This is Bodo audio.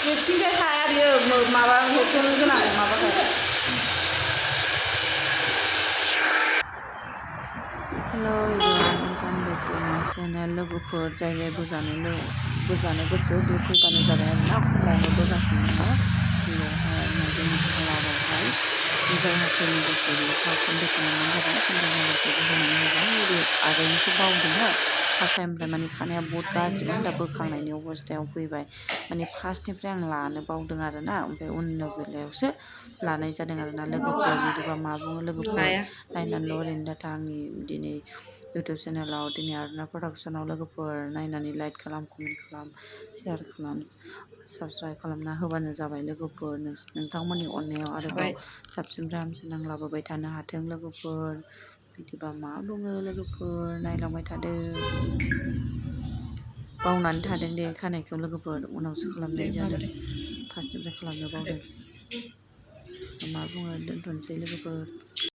बेथिंजाय हाया बियो माबा हटेल गोनां माबाखाय hello everyone welcome back to my channel लोगोफोर जाय बोजानो गोसो बे फैबानो जाबाय आरोना खमावनो बोगासिनो दङ बेवहाय आरोना जोंनि खालारावहाय जायहा फैनो गोसो बेखौ कन्टेक्ट खालामनानै जाबाय कन्टेक्ट नाम्बारखौबो होनानै होबाय नैबे आगैनिखौ बावदों हो फार्स्ट टाइमनिफ्राय माने खानाया बहुत गाज्रिमोन दा बोखांनायनि अबस्थायाव फैबाय माने फार्स्टनिफ्राय आं लानो बावदों आरोना ओमफ्राय उननि बेलायावसो लानाय जादों आरोना लोगोफोर जुदिबा मा बुङो लोगोफोर नायनानैल' ओरैनो डाटा आंनि दिनै इउटुब चेनेलाव दिनै आरना प्रडाक्सनाव लोगोफोर नायनानै लाइक खालाम कमेन्ट खालाम शेयार खालाम साबस्क्राइब खालामना होबानो जाबाय लोगोफोर नोंथांमोननि अननायाव आरोबाव साबसिननिफ्राय हामसिन आं लाबोबाय थानो हाथों लोगोफोर बिदिबा मा बुङो लोगोफोर नायलांबाय थादो बावनानै थादों दे खानायखौ लोगोफोर उनावसो खालामनाय जादों फार्स्टनिफ्राय खालामनो बावदों मा बुङो दोनथ'नोसै लोगोफोर।